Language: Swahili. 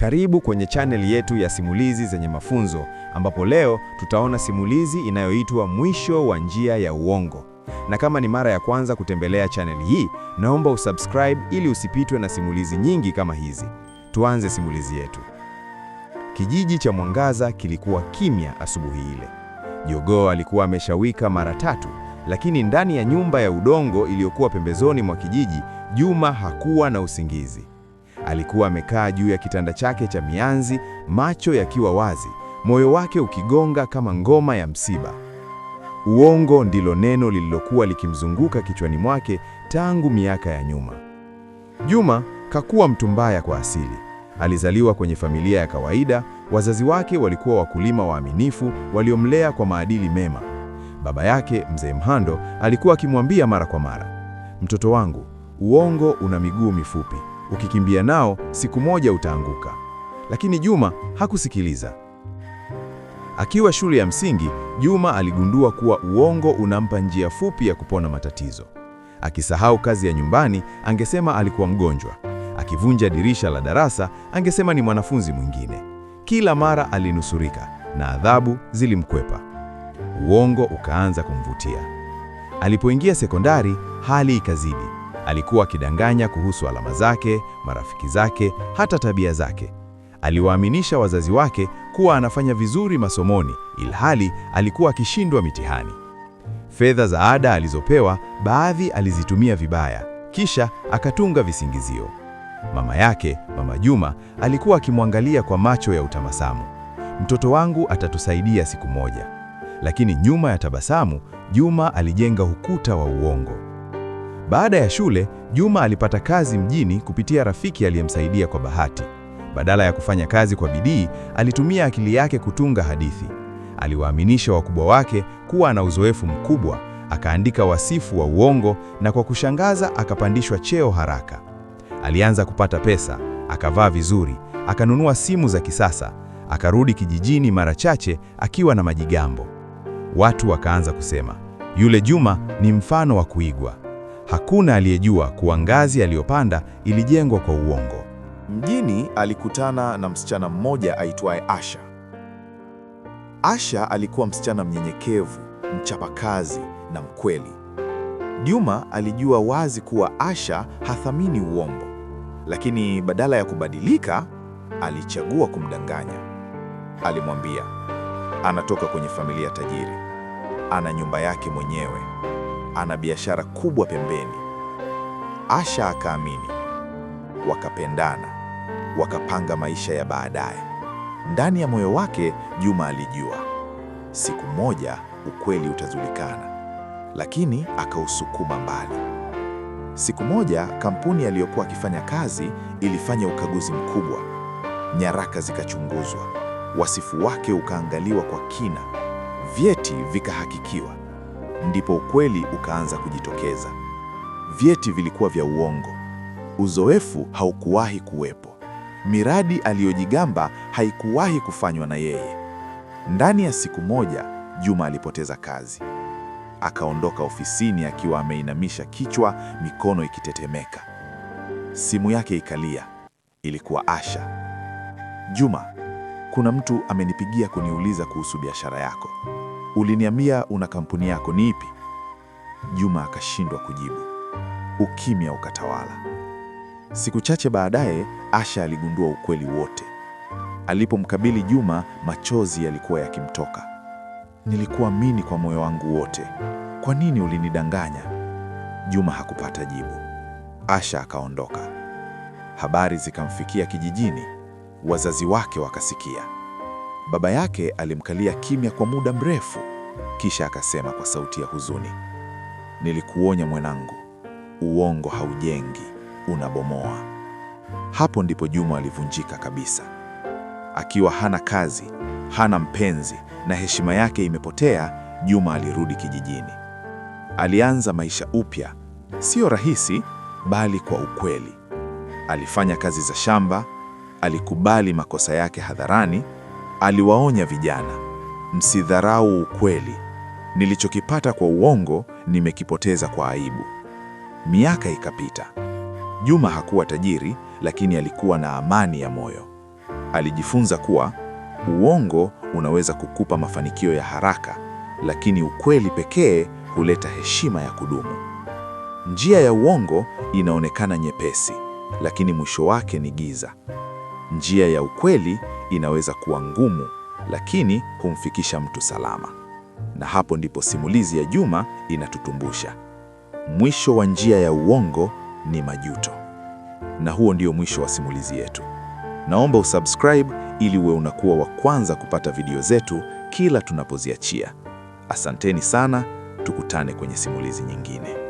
Karibu kwenye channel yetu ya simulizi zenye mafunzo, ambapo leo tutaona simulizi inayoitwa Mwisho wa Njia ya Uongo. Na kama ni mara ya kwanza kutembelea channel hii, naomba usubscribe ili usipitwe na simulizi nyingi kama hizi. Tuanze simulizi yetu. Kijiji cha Mwangaza kilikuwa kimya asubuhi ile. Jogoo alikuwa ameshawika mara tatu, lakini ndani ya nyumba ya udongo iliyokuwa pembezoni mwa kijiji, Juma hakuwa na usingizi. Alikuwa amekaa juu ya kitanda chake cha mianzi, macho yakiwa wazi, moyo wake ukigonga kama ngoma ya msiba. Uongo ndilo neno lililokuwa likimzunguka kichwani mwake tangu miaka ya nyuma. Juma hakuwa mtu mbaya kwa asili. Alizaliwa kwenye familia ya kawaida, wazazi wake walikuwa wakulima waaminifu waliomlea kwa maadili mema. Baba yake, Mzee Mhando, alikuwa akimwambia mara kwa mara, "Mtoto wangu, uongo una miguu mifupi. Ukikimbia nao siku moja utaanguka." Lakini Juma hakusikiliza. Akiwa shule ya msingi, Juma aligundua kuwa uongo unampa njia fupi ya kupona matatizo. Akisahau kazi ya nyumbani, angesema alikuwa mgonjwa. Akivunja dirisha la darasa, angesema ni mwanafunzi mwingine. Kila mara alinusurika na adhabu zilimkwepa. Uongo ukaanza kumvutia. Alipoingia sekondari, hali ikazidi. Alikuwa akidanganya kuhusu alama zake, marafiki zake, hata tabia zake. Aliwaaminisha wazazi wake kuwa anafanya vizuri masomoni, ilhali alikuwa akishindwa mitihani. Fedha za ada alizopewa, baadhi alizitumia vibaya, kisha akatunga visingizio. Mama yake, Mama Juma, alikuwa akimwangalia kwa macho ya utabasamu. Mtoto wangu atatusaidia siku moja. Lakini nyuma ya tabasamu, Juma alijenga ukuta wa uongo. Baada ya shule, Juma alipata kazi mjini kupitia rafiki aliyemsaidia kwa bahati. Badala ya kufanya kazi kwa bidii, alitumia akili yake kutunga hadithi. Aliwaaminisha wakubwa wake kuwa ana uzoefu mkubwa, akaandika wasifu wa uongo na kwa kushangaza akapandishwa cheo haraka. Alianza kupata pesa, akavaa vizuri, akanunua simu za kisasa, akarudi kijijini mara chache akiwa na majigambo. Watu wakaanza kusema, yule Juma ni mfano wa kuigwa. Hakuna aliyejua kuwa ngazi aliyopanda ilijengwa kwa uongo. Mjini alikutana na msichana mmoja aitwaye Asha. Asha alikuwa msichana mnyenyekevu, mchapakazi na mkweli. Juma alijua wazi kuwa Asha hathamini uongo, lakini badala ya kubadilika, alichagua kumdanganya. Alimwambia anatoka kwenye familia tajiri, ana nyumba yake mwenyewe, ana biashara kubwa pembeni. Asha akaamini. Wakapendana, wakapanga maisha ya baadaye. Ndani ya moyo wake Juma alijua siku moja ukweli utajulikana, lakini akausukuma mbali. Siku moja kampuni aliyokuwa akifanya kazi ilifanya ukaguzi mkubwa. Nyaraka zikachunguzwa, wasifu wake ukaangaliwa kwa kina, vyeti vikahakikiwa. Ndipo ukweli ukaanza kujitokeza. Vyeti vilikuwa vya uongo, uzoefu haukuwahi kuwepo, miradi aliyojigamba haikuwahi kufanywa na yeye. Ndani ya siku moja, Juma alipoteza kazi. Akaondoka ofisini akiwa ameinamisha kichwa, mikono ikitetemeka. Simu yake ikalia. Ilikuwa Asha. "Juma, kuna mtu amenipigia kuniuliza kuhusu biashara yako. Uliniambia una kampuni yako, ni ipi?" Juma akashindwa kujibu. Ukimya ukatawala. Siku chache baadaye, Asha aligundua ukweli wote. Alipomkabili Juma, machozi yalikuwa yakimtoka. "Nilikuamini kwa moyo wangu wote. Kwa nini ulinidanganya?" Juma hakupata jibu. Asha akaondoka. Habari zikamfikia kijijini. Wazazi wake wakasikia. Baba yake alimkalia kimya kwa muda mrefu, kisha akasema kwa sauti ya huzuni, "Nilikuonya mwanangu, uongo haujengi, unabomoa." Hapo ndipo Juma alivunjika kabisa. Akiwa hana kazi, hana mpenzi na heshima yake imepotea, Juma alirudi kijijini. Alianza maisha upya, sio rahisi, bali kwa ukweli. Alifanya kazi za shamba, alikubali makosa yake hadharani, aliwaonya vijana, msidharau ukweli. Nilichokipata kwa uongo nimekipoteza kwa aibu. Miaka ikapita. Juma hakuwa tajiri, lakini alikuwa na amani ya moyo. Alijifunza kuwa uongo unaweza kukupa mafanikio ya haraka, lakini ukweli pekee huleta heshima ya kudumu. Njia ya uongo inaonekana nyepesi, lakini mwisho wake ni giza. Njia ya ukweli inaweza kuwa ngumu, lakini humfikisha mtu salama. Na hapo ndipo simulizi ya Juma inatutumbusha. Mwisho wa njia ya uongo ni majuto. Na huo ndio mwisho wa simulizi yetu. Naomba usubscribe ili uwe unakuwa wa kwanza kupata video zetu kila tunapoziachia. Asanteni sana, tukutane kwenye simulizi nyingine.